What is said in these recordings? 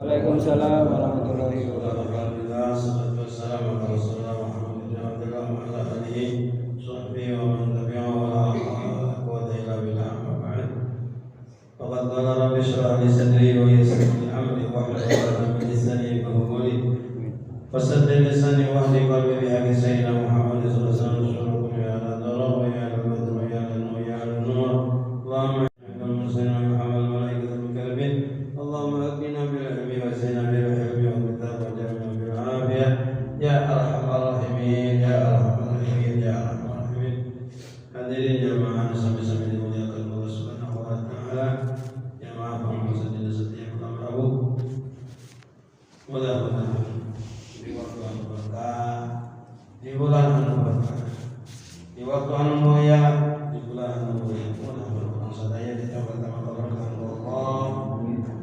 Waalaikumsalam warahmatullahi wabarakatuh. Alhamdulillah, salatu wassalamu ala rasulillah Muhammad bin Abdullah wa ala alihi sahbihi wa man tabi'ahu wa la hawla wa la quwwata illa billah, amma ba'd. Faqad qala rabbi shrah li sadri wa yassir li amri wahlul 'uqdatam min lisani yafqahu qawli. Wasaddid lisani wahdi qalbi bihaqqi sayyidina Muhammad sallallahu alaihi wasallam. Ya ala darab ya ala badr ya ala nur ya ala nur. Allahumma inna muslimin wa amal malaikatul mukarrabin. Allahumma aghnina bil ilmi wa zidna bil ilmi wa kitab wa jamna bil afiyah. Ya arhamar rahimin, ya arhamar rahimin, ya arhamar rahimin. Hadirin jamaah sami-sami dimuliakan Allah Subhanahu wa taala. Jamaah pengajian dina setiap malam Rabu. Mudah-mudahan di waktu anu berkah, di bulan anu berkah, di waktu anu mulia, di bulan anu mulia, mudah-mudahan sadaya ditambah-tambah keberkahan Allah,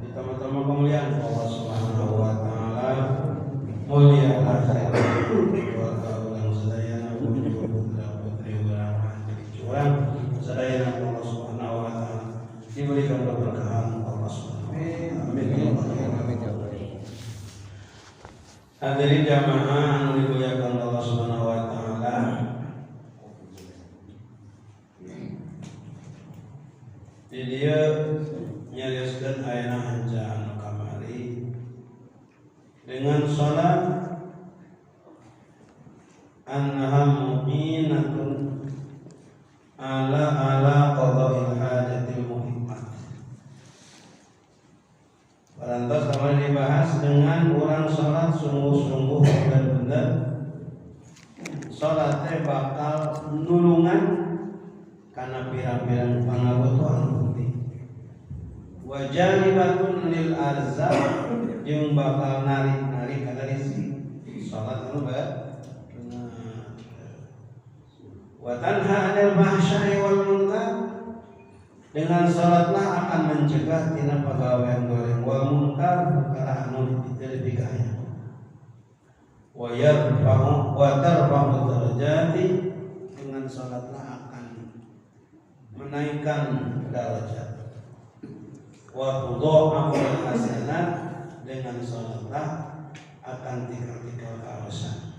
ditambah-tambah kemuliaan Allah Subhanahu wa taala. Mulia akhirat keluarga urang sadaya, putra putri urang, cucu urang sadaya Allah Subhanahu wa taala diberikan keberkahan Allah Subhanahu wa taala. Amin. Amin ya Allah. Hadirin jamaah anu dimuliakan Allah Subhanahu wa taala. Di dieu nyarioskeun ayeuna hanca anu kamari dengan salat annaha mu'inatun ala ala qada'il hajatil muhimmat. Parantos kamari dibahas dengan orang salat sungguh-sungguh benar-benar salat teh bakal nulungan karena pirang-pirang pangabutuhan penting. Wa jalibatun lil arzaq jeung bakal narik-narik kana rezeki. Salat anu bener. Wa tanha 'anil fahsya'i wal munkar, dengan salatlah akan mencegah tina pagawean goreng wal munkar perkara anu dipikahaya. Wa yarfa'u wa tarfa'u darajati, dengan salatlah akan menaikkan derajat. Wa tudha'afu hasanat, dengan salatlah akan tikal-tikal kaosan.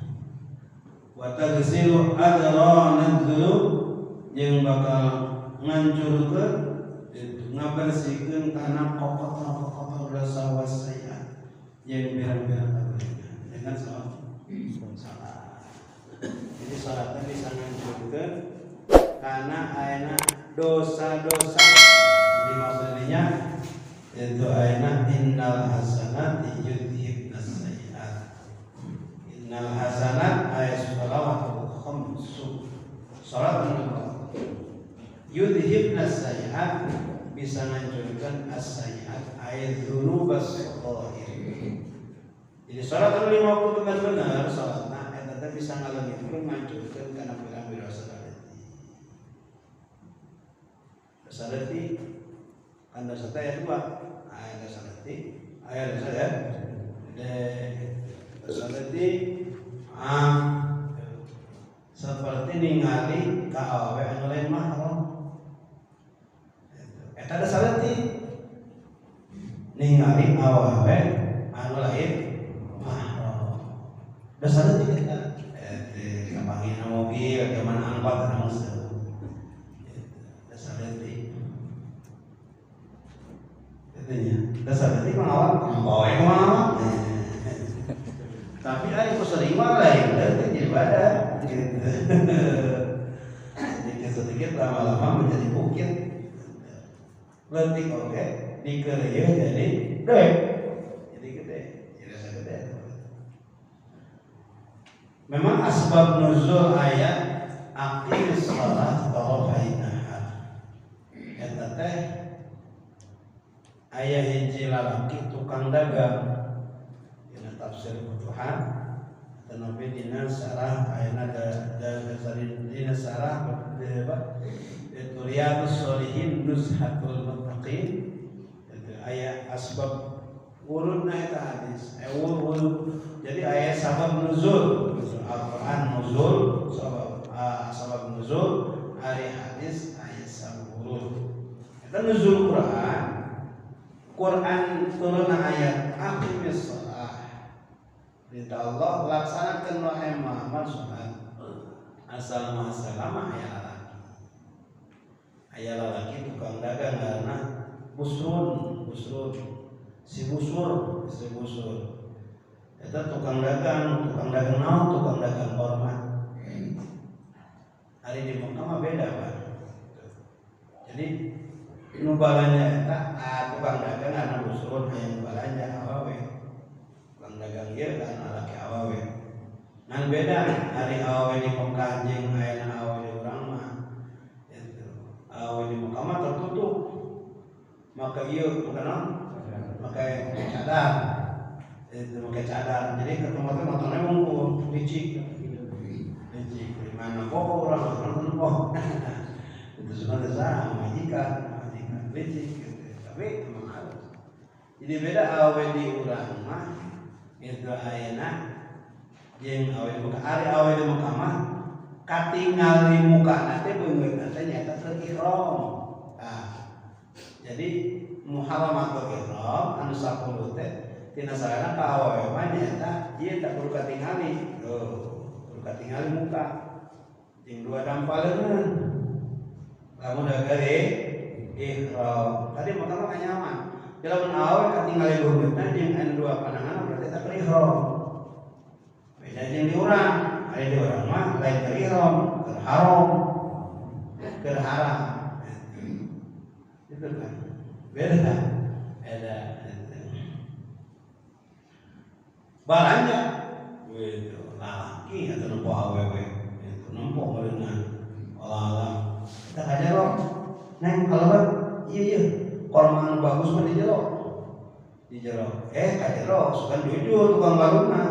Wa tagsilu adranad dzunub, jeung bakal ngancurkeun ngabersihkeun kana kotor-kotor dosa wasiat jeung pirang-pirang kabehna dengan salat. Jadi salatnya bisa ngancurkeun karena ayeuna dosa-dosa. Jadi maksudnya itu ayeuna innal hasanati yudhibnas sayiat. Innal hasanat ayat shalawatul khamsu. Salat menurut yudhibnas sayiat bisa ngancurkeun as-sayiat ayat dzunubas zahir. Jadi salat anu 5 waktu benar-benar salatna eta teh bisa ngaleungitkeun ngancurkeun kana pirang-pirang dosa leutik. Dosa leutik kan dosa teh aya dua, aya dosa leutik, aya dosa ya gede. Dosa leutik seperti ningali ka awewe anu lain mahram. Eta dosa leutik. Ningali awewe anu lain mahram. Dosa leutik eta. Eta kapanggihna mobil, zaman angkot anu geus. Dosa leutik. Eta nya. Dosa leutik mah awak bae mah. Tapi ari ku sering mah lain leutik jadi badan gitu. Sedikit-sedikit lama-lama menjadi bukit. Leutik oke, dikeureuyeun jadi gede. Jadi gede, jadi dosa gede. Memang asbab nuzul ayat aqimis shalah tarafain nahar. Eta teh aya hiji lalaki tukang dagang. Dina tafsir Futuhat tetapi dina sarah ayana dina sarah apa? Itu Riyadhus Shalihin Nuzhatul Muttaqin. Itu aya asbab wurudna eta hadis. Wurud. Jadi aya sabab nuzul. Al-Qur'an nuzul, sabab sabab nuzul, ari hadis aya sabab wurud. Eta nuzul Quran. Quran turun ayat ayat aqimis shalah. Perintah Allah laksanakan wahai Muhammad sholat. Asal masalah aya lalaki. Aya lalaki tukang dagang karena busrun, busrun. Si busur, si busur. Eta tukang dagang naon, tukang dagang korma. Hari di Mekah mah beda, Pak. Jadi nu balanja eta tukang dagang anu busrun aya nu balanja awewe. Tukang dagang ieu kan lalaki awewe. Ngan beda hari awewe di Mekah jeung ayeuna awewe di urang mah. Itu awewe di Mekah mah tertutup. Maka ieu bukan naon? Pakai cadar. Itu pakai cadar. Jadi ketemu teh motornya wungkul, licik. Licik di mana kok urang nonton kok. Itu sudah desa majikan, majikan licik gitu. Tapi emang harus. Jadi beda awewe di urang mah itu ayeuna jeung awewe di Mekah. Ari awewe di Mekah mah katingali mukana teh beungeutna teh nyaeta keur ihram. Tah. Jadi muharramatul ihram anu 10 teh tina sarana ka awewe mah nyaeta ieu tak kudu katingali. Tuh, kudu katingali muka. Jeung dua dampaleungeun. Lamun dagare ihram. Tadi Mekah mah kanyaman. Lamun awewe katingali beungeutna jeung anu dua panangan berarti tak ihram. Beda jeung di urang, ari di urang mah lain keur ihram, keur haram. Keur haram. Itu kan. Beda. Beda. Balanja gitu, lalaki atau nempo awewe itu nempo meureunna olah-olah. Kita ka jero. Neng kalebet ieu ieu korma anu bagus mah di jero. Di jero. Ka jero sugan jujur tukang warungna.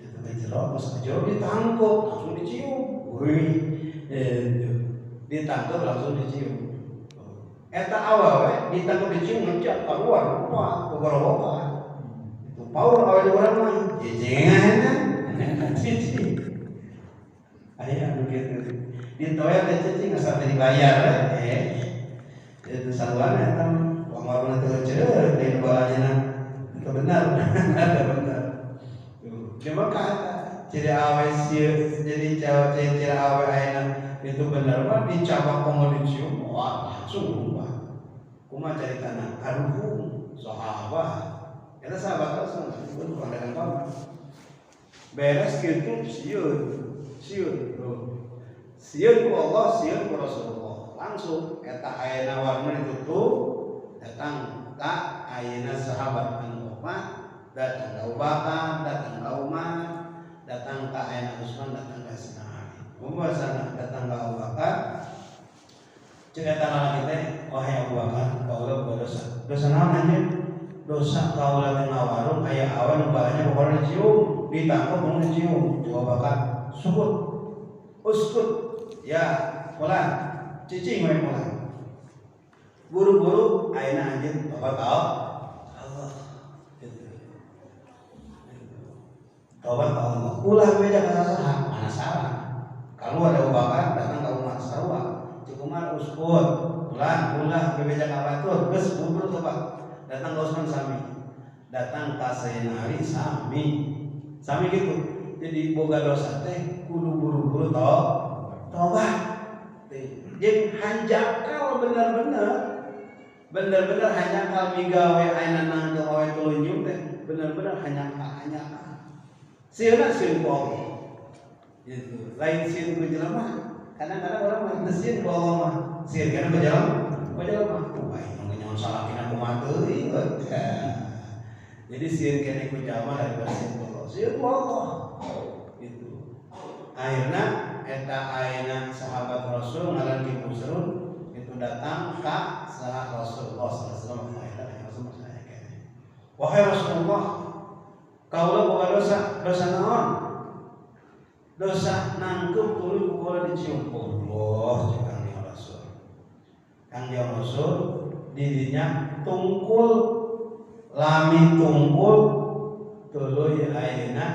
Itu ka jero pas ka jero ditangkep langsung dicium. Wih, itu ditangkep langsung dicium. Eta awewe ditangkep dicium ngecap keluar lupa gogorowokan. Itu power awewe urang mah jejengan cicing. Aya anu kitu. Ditoel teh cicing asal teh dibayar Itu saluan eta uang warungna teh ceureut deui balanyana. Itu benar. Ada benar. Tuh, di Mekah ciri awe sieun jadi ciri awe ayeuna itu benar mah dicabak komo dicium wah langsung berubah. Kumaha caritana? Aduh, sahabat. Eta sahabat langsung tukang dagang korma. Beres kitu sieun. Sieun. Sieun ku Allah, sieun ku Rasulullah. Langsung eta ayeuna warna ditutup, datang ka ayeuna sahabat anu opat, datang ka Abu Bakar, datang ka Umar, datang ka ayeuna Utsman, datang ka Sayyidina Ali. Umasana datang ka Abu Bakar. Cek eta lalaki teh, wahai Abu Bakar, kaula boga dosa. Dosa naon anjeun? Dosa kaula teh ngawarung aya awe nu balanya pokona dicium, ditangkep mun dicium. Cek Abu Bakar, sukut. Uskut. Ya, fulan. Cicing we fulan. Buru-buru ayeuna anjeun tobat ka Allah. Gitu. Tobat ka Allah. Ulah beda ka saha, mana salah. Kalau ada Abu Bakar datang ka Umar sarua. Cek Umar uskut, ulah ulah bebeja ka batur, geus buru tobat. Datang ka Utsman sami. Datang ka Sayyidina Ali sami. Sami gitu. Jadi boga dosa teh kudu buru-buru tobat. Jeung hanjakal bener-bener. Bener-bener hanjakal migawe ayeuna nangkeung awe tulunjuk teh bener-bener hanjakal hanjakal. Sieuna sieun ku Allah. Gitu. Lain sieun ku jelema. Kadang-kadang orang mah teu sieun ku Allah mah. Sieun kana ku jelema. Ku jelema. Wah, mung nyaon salakina kumaha teuing. Jadi sieun kene ku jelema daripada sieun ku Allah. Sieun ku Allah. Gitu. Akhirna eta ayeuna sahabat Rasul ngaran Ki Busrun itu datang ka saha Rasulullah sallallahu alaihi wasallam. Wahai Rasulullah, kaula boga dosa, dosa naon? Dosa nangkep tuluy ku kaula dicium. Allah cek Kangjeng Rasul. Kangjeng Rasul dirinya tungkul lami tungkul tuluy ayeuna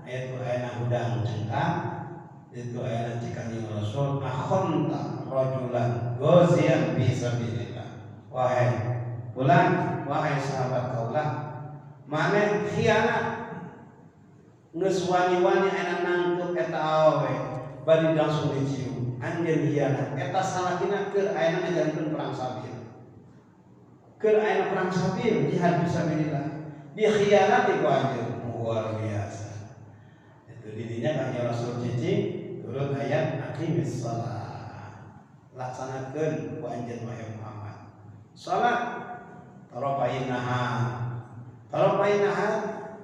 itu ayeuna hudang cengkang itu ayeuna cek Kangjeng Rasul akhonta rajulan ghaziyan fi sabilillah. Wahai fulan, wahai sahabat kaula, Maneh khianat geus wani-wani ayeuna nangkep eta awewe bari langsung dicium anjeun khianat eta salakina keur ayeuna ngajalankeun perang sabil. Keur ayeuna perang sabil jihad fisabilillah dikhianati ku anjeun luar biasa. Itu didinya kanjeng Rasul cicing turun ayat aqimis shalah. Laksanakeun ku anjeun wahai Muhammad. Salat tarafainaha. Tarafainaha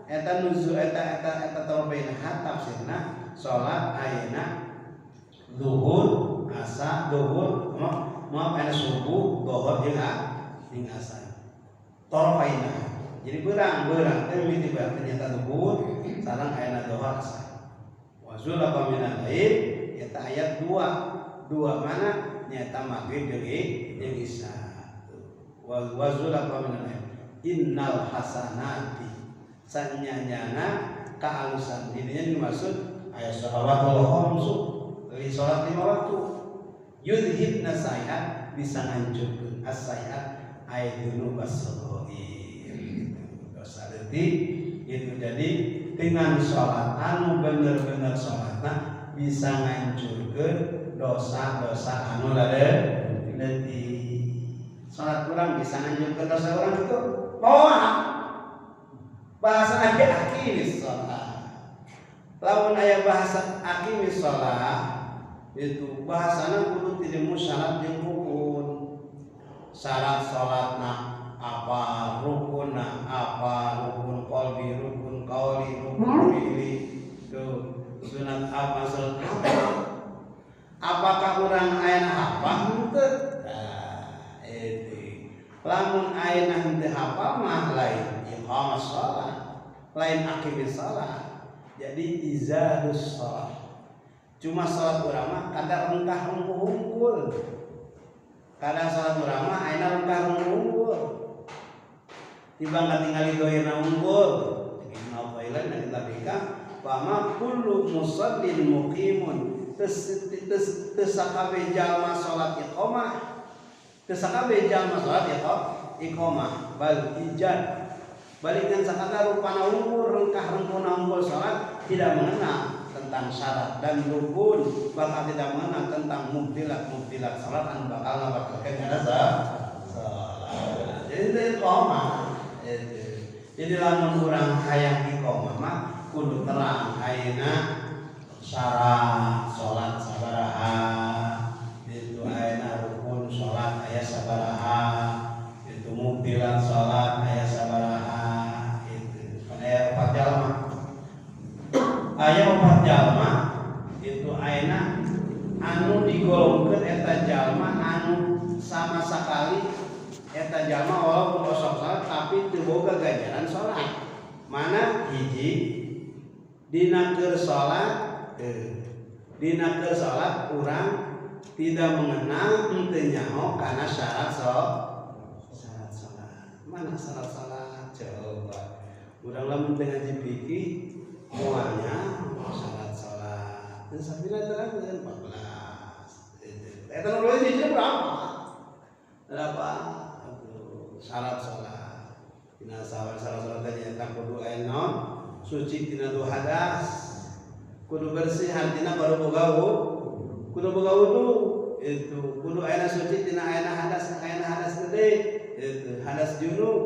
eta nuzul eta eta eta tarafainaha tafsirna salat ayeuna zuhur, asar, zuhur, maaf ayeuna subuh, zuhur jeung asar. Tarafainaha. Jadi berang-berang teh mimiti berang ternyata zuhur sareng ayeuna zuhur asar. Wa zulafa minal lail eta ayat 2. Dua mana nyata maghrib jeung isya. Wa zulafa minal lail innal hasanati sanyanyana kaalusan. Ininya dimaksud ayat shalawatul khamsu li salat 5 waktu yudhibna sayiat bisa ngancurkeun as-sayiat ayat dzunubas saghair dosa leutik itu. Jadi dengan salat anu bener-bener salatna bisa ngancurkeun dosa-dosa anu leutik. Salat kurang bisa ngancurkeun dosa orang itu moal bahasa aya aqimis shalah. Lamun aya bahasa aqimis shalah itu bahasana kudu tidak syarat jeung rukun. Syarat salatna apa, rukunna apa, rukun qalbi, rukun qauli, rukun fi'li. Tuh, sunat apa, sunat apa. Apakah urang ayeuna hafal henteu? Nah, itu. Lamun ayeuna henteu hafal mah lain iqamah shalah, lain aqimis shalah. Jadi izalus shalah. Cuma salat urang mah kadar rengkah rengkuh hungkul. Kadang salat urang mah ayeuna rengkah rengkuh hungkul. Tibang katingali dohirna hungkul. Ibnu Athaillah dan kitab Hikam, "Fama kullu musallin muqimun." Teu sakabeh jalma salat iqamah. Teu sakabeh jalma salat iqamah, bal ijad. Balikan sakadar rupana hungkul rengkah rengkuhna hungkul salat tidak mengenal tentang syarat dan rukun, bakal tidak mengenal tentang mubtilat salat anu bakal ngabatalkeun kana salat. Jadi itu iqamah. Jadi lamun urang hayang iqamah mah kudu terang ayeuna syarat salat sabaraha, itu ayeuna rukun salat aya sabaraha, itu mubtilat salat aya sabaraha, itu kan aya 4 jalma. Aya 4 jalma itu ayeuna anu digolongkeun eta jalma anu sama sekali eta jalma walaupun osok salat tapi teu boga ganjaran salat. Mana hiji dina keur salat, dina keur salat urang tidak mengenal henteu nyaho kana syarat syarat salat. Mana syarat salat? Coba urang lamun teu ngaji fikih moalnya syarat salat. Dan sabila terang 14. Eta nu leuwih hiji berapa? Berapa? Syarat salat. Dina syarat salat teh nyaeta kudu aya naon? Suci tina dua hadas. Kudu bersih hartina baru boga kudu boga wudu. Itu kudu aya suci tina aya hadas gede. Itu hadas junub.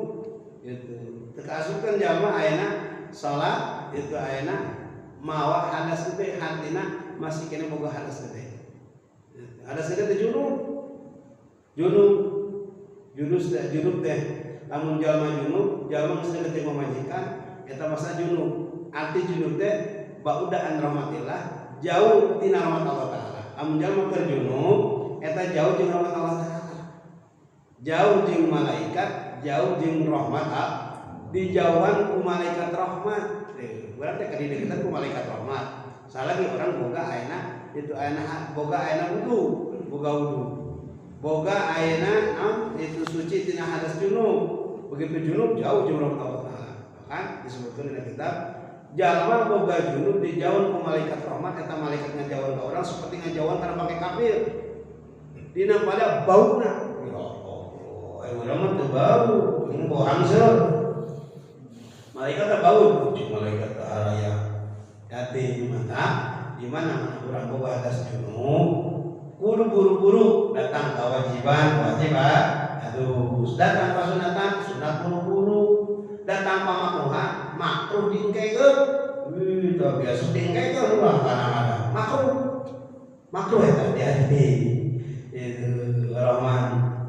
Itu teu kaasupkeun jalma ayeuna salat itu ayeuna mawa hadas gede hartina masih kena boga hadas gede. Hadas gede teh junub. Junub junub teh lamun jalma junub jalma geus deket pamajikan eta masa junub. Arti junub teh ba'uda an rahmatillah, jauh tina rahmat Allah taala. Lamun jalma keur junub eta jauh jeung rahmat Allah taala, jauh jeung malaikat, jauh jeung rahmat Allah, dijauhan ku malaikat rahmat. Berarti keur dideketan ku malaikat rahmat. Salagi orang boga ayeuna itu ayeuna boga ayeuna wudu, boga wudu. Boga ayeuna naon itu suci tina hadas junub. Begitu junub jauh jeung rahmat Allah taala. Bahkan disebutkan dalam kitab jalma boga junub dijauhan ku malaikat rahmat, eta malaikat ngajauhan ka urang seperti ngajauhan kana pakai kafir. Dina pada bauna. Ya Allah, urang mah teu bau, ini bau hangseur. Malaikat teh bau, cik malaikat teh araya. Hati mata di mana urang boga hadas junub, kudu buru-buru datang kewajiban, wajib aduh, datang kasunatan, sunat buru-buru, datang pamakruhan, makruh diengkekeun. Wih, teu biasa diengkekeun urang kadang-kadang. Makruh. Makruh eta di hati. Itu Rahman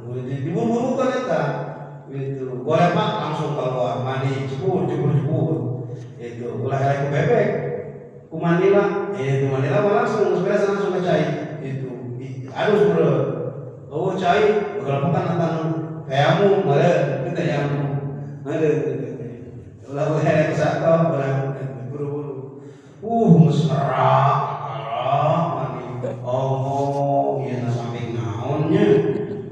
diburu-burukan eta. Itu gorepak langsung keluar mandi jebur jebur jebur. Itu ulah elek ku bebek. Ku Manila, itu Manila mah langsung beres langsung ke cai. Itu aduh bro. Oh cai beberapa kan tentang kayamu meureun kita yamu. Meureun ulah elek ku sato urang buru-buru. Mesra mandi. Oh, ieu na samping naon nya.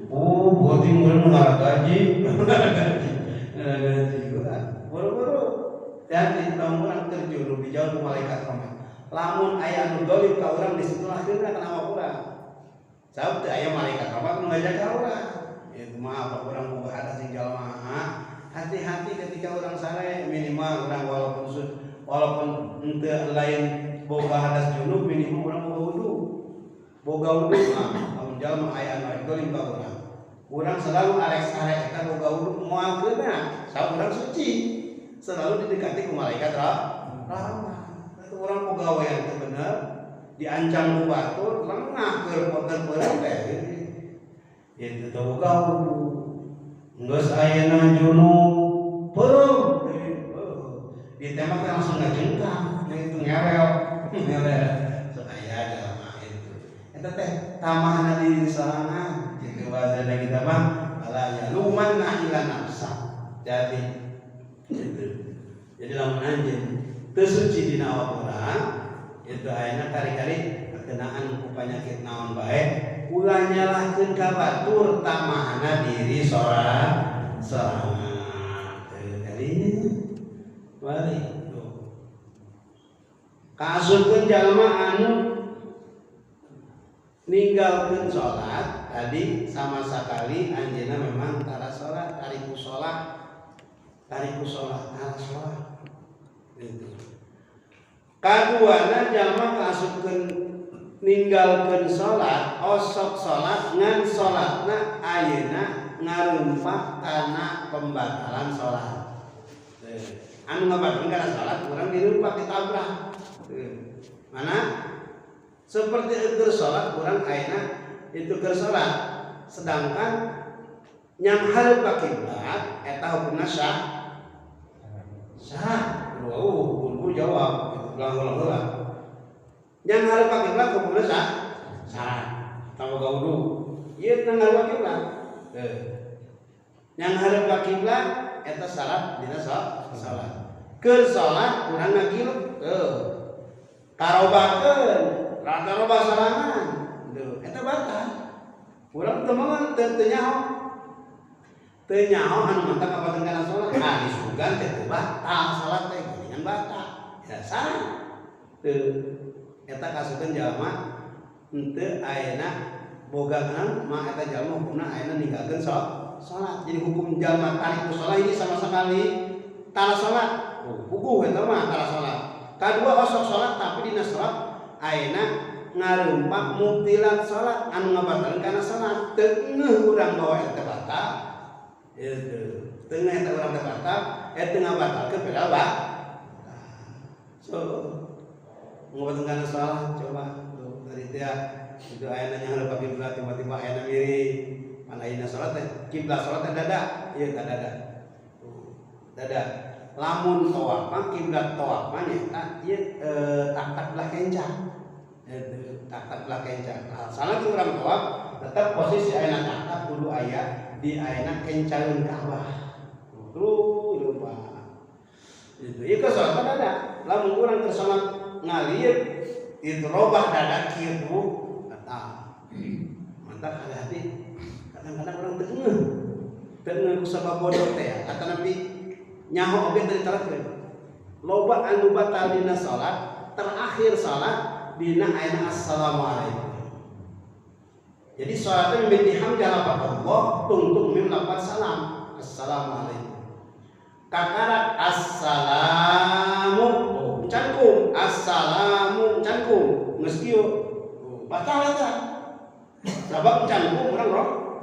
Oh, beuting meureun ngaragaji. Ngaragaji. Buru-buru. Dan di tong urang terjun di jauh ku malaikat rahmat. Lamun aya anu dolim ka urang di situ akhirna kana awak urang. Sabab teu aya malaikat rahmat nu ngajaga urang. Itu mah apa urang boga hadas jeung jalma. Hati-hati ketika urang sare minimal urang walaupun henteu lain boga hadas junub minimal urang boga wudu. Boga wudu mah lamun jalma aya anu dolim ka urang. Urang selalu arek sare eta boga wudu moal keuna, sabab urang suci. Selalu didekati ku malaikat rahmat. Itu urang pegawaian teu bener, diancam ku batur, lengah keur peureum teh. Itu teh boga wudu. Geus ayeuna junub peureum. Ditembak langsung ngajengkang, itu ngerel. Ngerel. Sok aya jalma itu. Eta teh tamahna diri sorangan. Gitu bahasa kita mah ala ya lumanna ila nafsa. Jadi gitu. Jadi lamun anjeun teu suci dina awak urang, itu ayeuna kari-kari kakenaan ku panyakit naon bae, ulah nyalahkeun ka batur tamahna diri sorangan. Teu kalinya. Balik tuh. Kaasupkeun jalma anu ninggalkeun salat tadi sama sekali anjeunna memang tara salat, tariku salat, tara salat. Gitu. Kaduana jalma kaasupkeun ninggalkeun salat, osok salat ngan salatna ayeuna ngarumpak kana pembatalan salat. Anu ngabatalkeun kana salat urang dirumpak ditabrak. Mana? Seperti keur salat urang ayeuna itu keur salat, sedangkan yang hareup ka kiblat eta hukumna sah. Sah. Oh, buru jawab gitu, ulang-ulang heula. Yang hareup ka kiblat hukumna sah. Sah. Tambah wudu. Ieu teh hareup ka kiblat. Teu. Yang hareup ka kiblat eta syarat dina salat. Keur salat urang ngagiluk teu. Karobakeun, rada robah sorangan. Teu, eta batal. Urang teu mangan teu nyaho. Teu nyaho anu mantap kapaten kana salat. Ah disugan teh teu batal salat teh geuningan batal. Ya sah. Teu eta kasukeun jalma henteu ayeuna boga naon mah eta jalma hukumna ayeuna ninggalkeun salat. Jadi hukum jalma tariku salat ini sama sekali tara salat. Oh, puguh eta mah tara salat. Kadua osok salat tapi dina salat ayeuna ngarumpak mubtilat salat anu ngabatalkeun kana salat. Teu ngeuh urang bahwa eta batal. Itu teu ngeuh eta urang teh batal, eta ngabatalkeun padahal batal. So ngabatalkeun kana salat coba tuh tadi teh itu ayeuna nya hareup kiblat tiba-tiba ayeuna miring. Pan ayeuna salat teh kiblat salat teh dada, ieu teh dada. Dada. Lamun tawaf mah kiblat tawaf mah nyaeta ieu tak-tak belah kenca. Tak-tak belah kenca. Nah, salah ki urang tawaf tetap posisi ayeuna tak-tak kudu aya di ayeuna kencaeun Ka'bah. Terus lupa. Itu ieu ke salat dada. Lamun urang keur salat ngalir itu robah dada kieu bu batal. Mantap hati-hati. Kadang-kadang orang teu ngeuh. Teu ngeuh ku sabab bodoh teh kata Nabi nyaho oge teu diterapkeun. Loba anu batal dina salat, terakhir salat dina ayana assalamualaikum. Jadi salatnya mimiti hamzah lafaz Allah, tungtung mim lafaz salam. Assalamualaikum. Kakarak assalamu cangkum, assalamu cangkum, geus kieu. Batal eta. Sabab cangkum urang roh.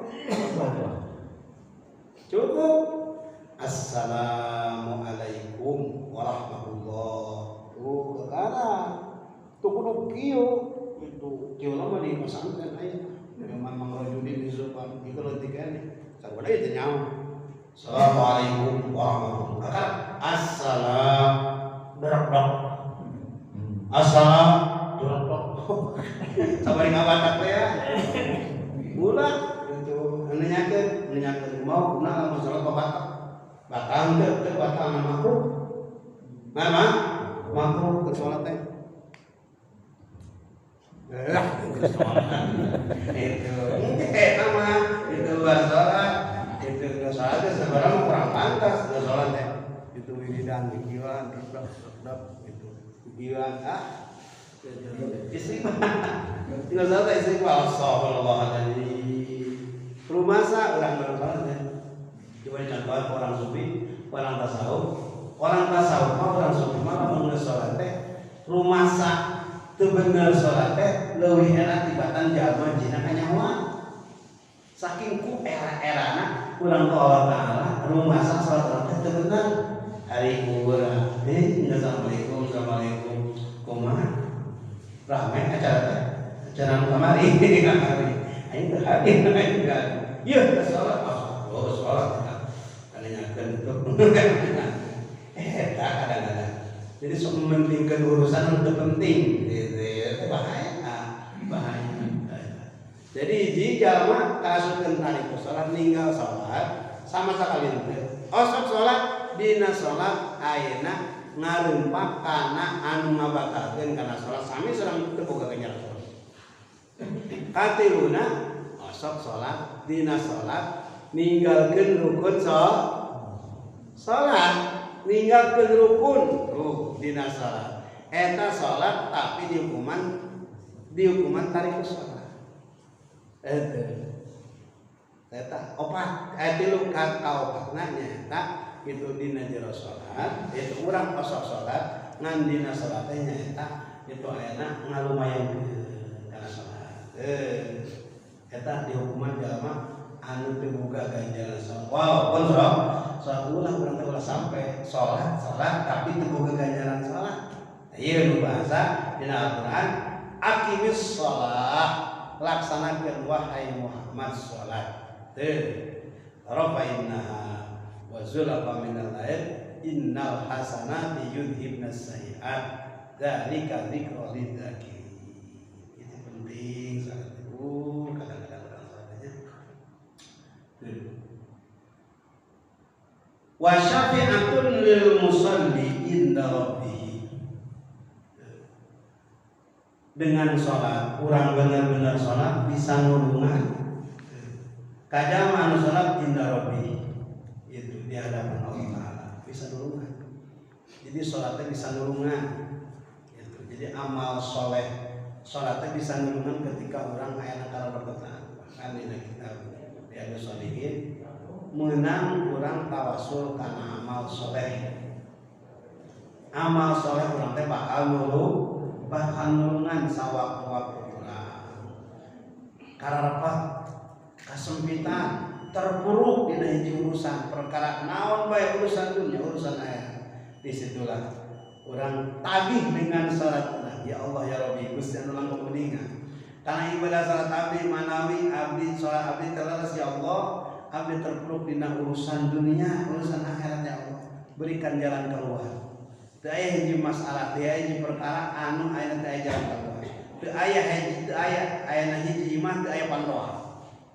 Cukup. Assalamualaikum warahmatullah. Tuh kakara. Tuh kudu kieu. Itu kieu lama di pesantren aya. Memang Mang Rojudin di Zupan itu leutik keneh. Saboda ieu teh nyaho. Assalamualaikum warahmatullahi wabarakatuh. Assalam dorok dok. Assalam dorok dok. Sabari ngabatak teh ya. Ulah itu nanyakeun mau kuna lamun salat babatak. Batal teu teu batal makruh. Mana? Makruh ke salat teh. Lah, itu. Eta mah itu luar salat. Itu nggak salat teh sebenarnya kurang pantas nggak salat teh. Itu wiridan kieuan dap dap itu. Kieuan ah. Istighfar. Nggak salat istighfar astagfirullahaladzim. Rumasa urang bareng salat teh. Coba dicontohan orang sufi, orang tasawuf. Orang tasawuf mah orang sufi mah lamun geus salat teh rumasa teu bener salat teh leuwih enak tibatan jalma jina kanyahoan. Saking ku era-erana urang ka Allah Taala rumasa salat urang teh teu bener. Hari urang assalamualaikum assalamualaikum kumaha rame acara teh acara nu kamari kamari aing teu hadir aing teu ieu salat oh salat tanyakeun itu eta kadang-kadang jadi sok mementingkan urusan anu teu penting gitu ya bahaya bahaya. Jadi hiji jalma kaasupkeun tariku salat ninggal salat sama sakali henteu. Osok salat dina salat ayeuna ngarumpak kana anu ngabatalkeun kana salat sami sareng teu boga ganjaran salat. Katiluna osok salat dina salat ninggalkeun rukun salat, ninggalkeun rukun tuh dina salat. Eta salat tapi dihukuman tarikus salat. Eta eta opat tilu kaopatna nyaeta itu dina jero salat, itu urang osok salat ngan dina salat teh nyaeta itu ayana ngalumayankeun kana salat. Eta dihukuman jalma anu teu boga ganjaran salat. Walaupun salat ulah urang teh ulah sampai salat salat tapi teu boga ganjaran salat. Ieu nu bahasa dina Al-Qur'an aqimis shalah, laksanakeun wahai Muhammad salat. Teu rafa innaha wa zulafa minal lail innal hasanati yudhibnas sayiat dzalika dzikra lidzakirin. Itu penting salat itu kadang-kadang orang salatnya. Wa syafi'atun lil musalli inda rabbih. Dengan sholat, kurang benar-benar sholat bisa nulungan. Kadang anu sholat inda rabbih itu di hadapan Allah Taala bisa nulungan. Jadi sholatnya bisa nulungan. Gitu. Jadi amal soleh sholatnya bisa nulungan ketika orang ayana karaberketaan. Bahkan dina kitab Riyadhus Shalihin menang kurang tawasul karena amal soleh. Amal soleh urang teh bakal bakal nulungan sawaktu-waktu urang. Kararepet kasempitan terpuruk dina hiji urusan perkara naon bae urusan dunia urusan akhirat. Disitulah orang tagih dengan salat urang. Ya Allah ya Rabbi Gusti anu langkung kuninga. Karena ibadah salat abdi manawi abdi salat abdi terleres ya Allah, abdi terpuruk dina urusan dunia, urusan akhirat ya Allah. Berikan jalan keluar. Teu aya hiji masalah, teu aya hiji perkara anu aya teu aya jalan keluar. Teu aya hiji teu aya ayana hiji imah teu aya pantoa.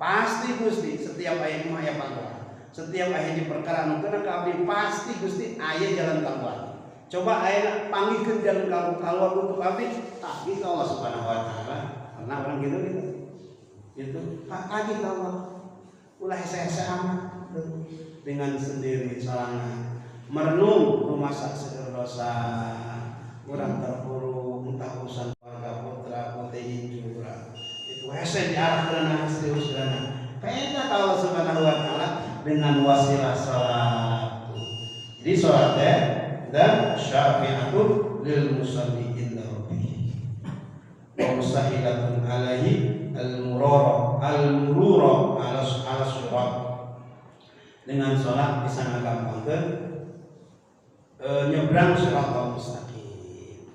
Pasti Gusti setiap aya imah aya pantoa. Setiap aya hiji perkara anu kena ka abdi pasti Gusti aya jalan keluar. Coba aya panggihkeun jalan keluar untuk abdi, tagih ka Allah Subhanahu wa taala. Karena orang gitu gitu. Gitu, tagih ka Allah. Ulah hese-hese amat dengan sendiri sorangan. Merenung rumah sakit dosa, kurang terpuruk, entah urusan keluarga putra putri hijau itu hese diarahkeun serius karena kayaknya kalau Subhanahu wa taala dengan wasilah salat. Jadi sholat teh dan syafi'atun lil musalli inda rabbih wa musahilatun alaihi al-murara al-murura ala surat. Dengan sholat bisa ngagampangkeun nyebrang siratal mustaqim.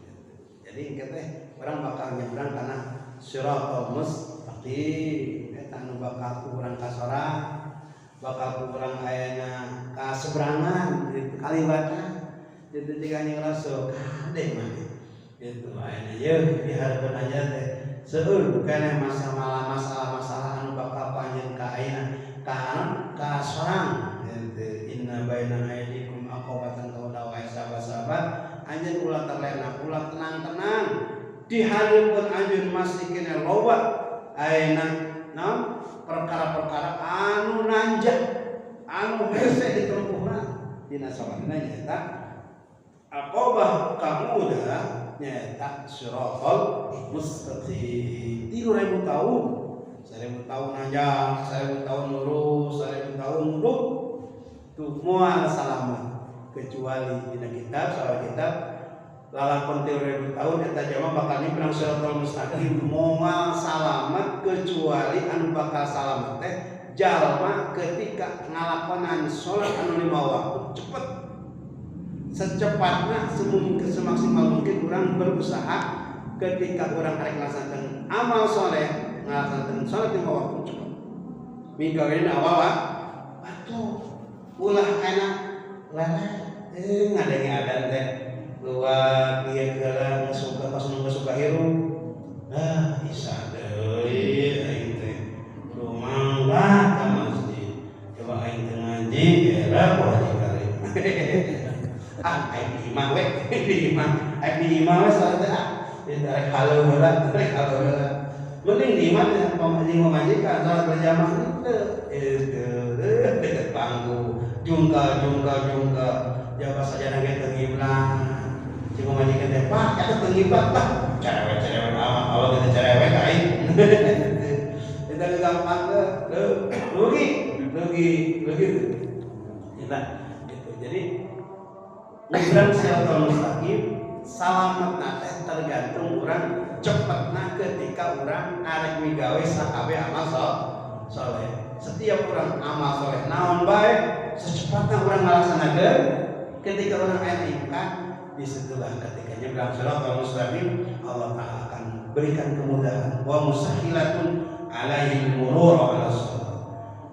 Jadi engke teh urang bakal nyebrang kana siratal mustaqim. Eta anu bakal ku urang kasorang, bakal ku urang ayana kaseberangan gitu kalibatan. Itu jika anjing Rasul kade mah. Gitu ayana yeuh dihareupeun aja teh. Seueur keneh masalah-masalah anu bakal panjeun ka ayeuna ka kasorang gitu. Inna baina aidikum aqobatan kaula wae sahabat-sahabat anjeun ulah terlena ulah tenang-tenang dihareupeun anjeun masih keneh loba ayeuna naon perkara-perkara anu nanjak anu hese ditempuhna dina sawarna nyaeta aqobah kamuda nyaeta siratal mustaqim. 3000 tahun, 1000 tahun nanjak, 1000 tahun lurus, 1000 tahun munduk tuh moal salamet kecuali dina kitab salah kitab lalakon 3000 tahun eta jalma bakal nyebrang siratal mustaqim moal salamet kecuali anu bakal salamet teh jalma ketika ngalakonan salat anu 5 waktu cepet secepatnya semungkin semaksimal mungkin orang berusaha ketika orang arek ngalaksanakeun amal soleh ngalaksanakeun salat 5 waktu cepet minggaweun awal waktu ulah enak lele ngadenge adan teh luar ieu geura geus pas nu geus suka hirup ah isa deui aing teh lumangga ka masjid coba aing teh ngaji era ku haji karim ah aing di imah we di imah aing di imah we salat teh ah rek haleu heula rek haleu heula mending di imah teh pamajikan pamajikan salat berjamaah teu itu deket panggung jungkal jungkal jungkal jaba sajadah ge teu ngiblat cing pamajikan teh pak eta teu ngiblat tah cerewet-cerewet amat awak teh cerewet aing eta gampang teh rugi rugi rugi eta gitu. Jadi nyebrang siratal mustaqim salametna teh tergantung urang cepetna ketika urang arek migawe sakabeh amal soleh. Setiap orang amal soleh naon bae secepatnya urang ngalaksanakeun ketika urang aya imkan disitulah ketika nyebrang siratal mustaqim Allah Ta'ala akan berikan kemudahan wa musahilatun alaihi murur ala sholat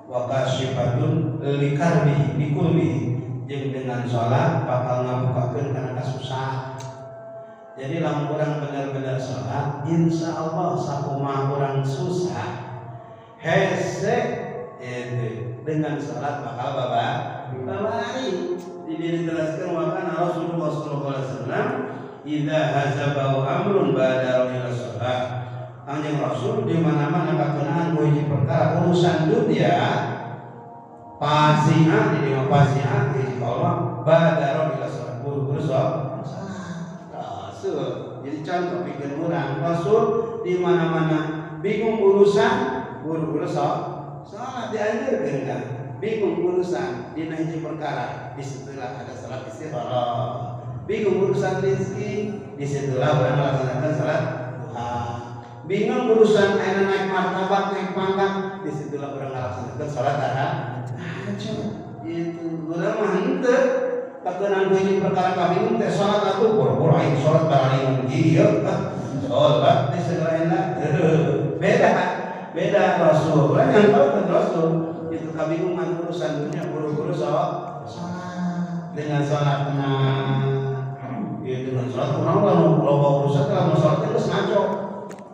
wa kasyifatun likarbihi likulbihi jeung dengan sholat bakal ngabukakeun kana kasusah. Jadi lamun urang benar-benar sholat insya Allah sakumaha urang susah hese itu dengan sholat bakal babari. Jadi dijelaskan wa kana Rasulullah sallallahu alaihi wasallam idza hazabahu amrun ba'da ila sholat. Kanjeng Rasul di mana-mana kakenaan ku hiji perkara urusan dunia pasiah di mah pasiah di Allah ba'da ila sholat buru-buru sholat. Rasul jadi contoh pikeun urang Rasul di mana-mana bingung urusan buru-buru sholat dianjurkeun kan bingung urusan dina hiji perkara disitulah ada sholat istikharah. Bingung urusan rezeki disitulah urang melaksanakan sholat duha. Bingung urusan ayeuna naik martabat naik pangkat disitulah urang melaksanakan sholat tahajud. Itu urang mah henteu kakeunang hiji perkara kabingung teh sholat atuh boro-boro aing sholat baraling ieu sholat di segala beda beda Rasul yang tahu kan Rasul itu kabingungan urusan dunia buru-buru sholat dengan sholat tenang ya dengan sholat orang kalau loba urusan kalau sholat itu ngaco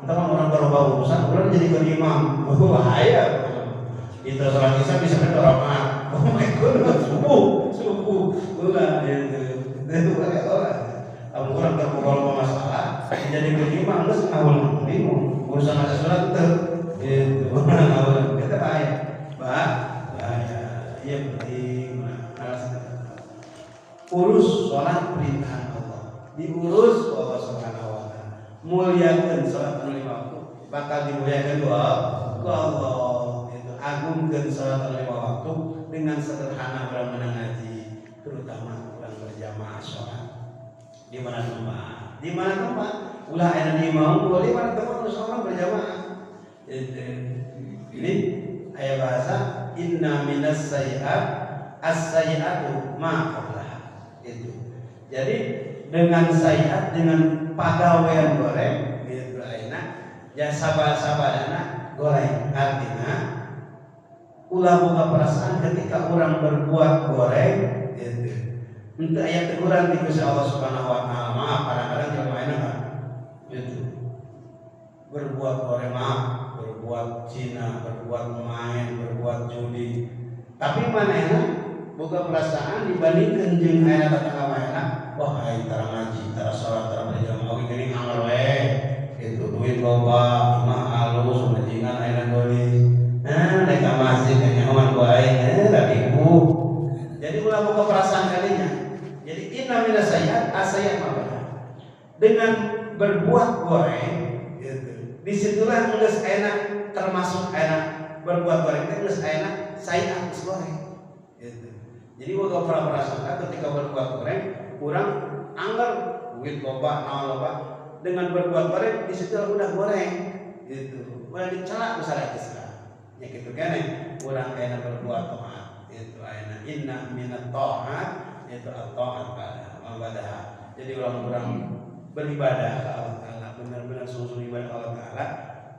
entah orang loba urusan orang jadi ke imam bahaya itu sholat isya bisa ke rakaat oh my god subuh subuh ulah itu orang kamu orang terpukul masalah jadi ke imam terus ngawul bingung urusan masa sholat itu itu ngawul kita bahaya bahaya ya penting urus sholat perintahan Allah diurus Allah Subhanahu wa taala muliakeun sholat anu 5 waktu bakal dimuliakeun ku Allah itu agungkeun sholat anu 5 waktu dengan sederhana urang menang ngaji terutama berjamaah sholat. Di mana tempat? Di mana tempat? Ulah aya di mau boleh mana tempat orang berjamaah. Ini aya bahasa inna minas sayyi'at as-sayyi'atu ma qablaha. Itu. Jadi dengan sayyi'at dengan pagawean goreng gitu ayeuna jasa sabadana goreng artinya ulah boga perasaan ketika orang berbuat goreng gitu. Untuk ayat teguran di Gusti Allah Subhanahu wa taala. Maaf kadang-kadang jelema ayeuna kan gitu. Berbuat goreng maaf, berbuat zina, berbuat main, berbuat judi. Tapi manehna boga perasaan dibandingkeun jeung ayeuna tetangga manehna, wah aing tara ngaji, tara salat, tara berjamaah oge geuning anger we. Gitu duit loba, imah alus, majikan ayeuna geulis. Nah, naik ka masjid nyahoan ku aing, ribu. Jadi ulah boga perasaan kalinya. Jadi inna minas sayyi'at as-sayyi'at ma. Dengan berbuat goreng gitu. Disitulah geus enak termasuk enak berbuat goreng teh geus enak sayyi'at geus goreng gitu. Jadi boga perasaan ketika berbuat goreng urang anggar duit loba naon loba dengan berbuat goreng disitulah udah goreng gitu. Udah dicela ku syariat Islam. Ya gitu keneh urang enak berbuat taat itu ayeuna inna minat taat itu at-taat pada. Jadi orang-orang beribadah ke Allah Ta'ala benar-benar sungguh-sungguh ibadah ke Allah Ta'ala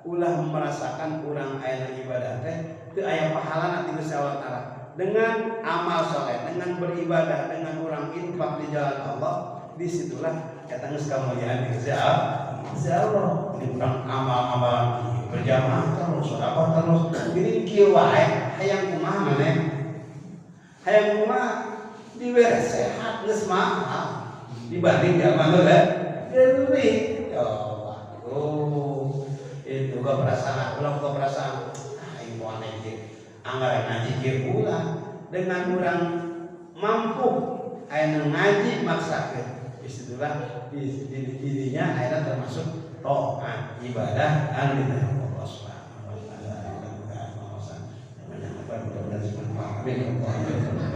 ulah merasakan kurang ayeuna ibadah teh teu aya pahala ti Gusti Allah Ta'ala dengan amal soleh dengan beribadah dengan orang infak di jalan Allah disitulah eta geus kamuliaan di Gusti Allah. Ini urang amal-amal berjamaah terus sedekah terus gini kieu wae hayang kumaha maneh hayang kumaha dibere sehat geus mahal dibanding zaman heula geuring ya Allah. Oh itu gak perasaan ulah gak perasaan aing moal ngaji anggar ngaji kieu ulah dengan urang mampu aya ngaji maksakeun disitulah di dirinya akhirnya termasuk taat ibadah anu diterima Allah Subhanahu wa taala. Mudah-mudahan bermanfaat. Amin.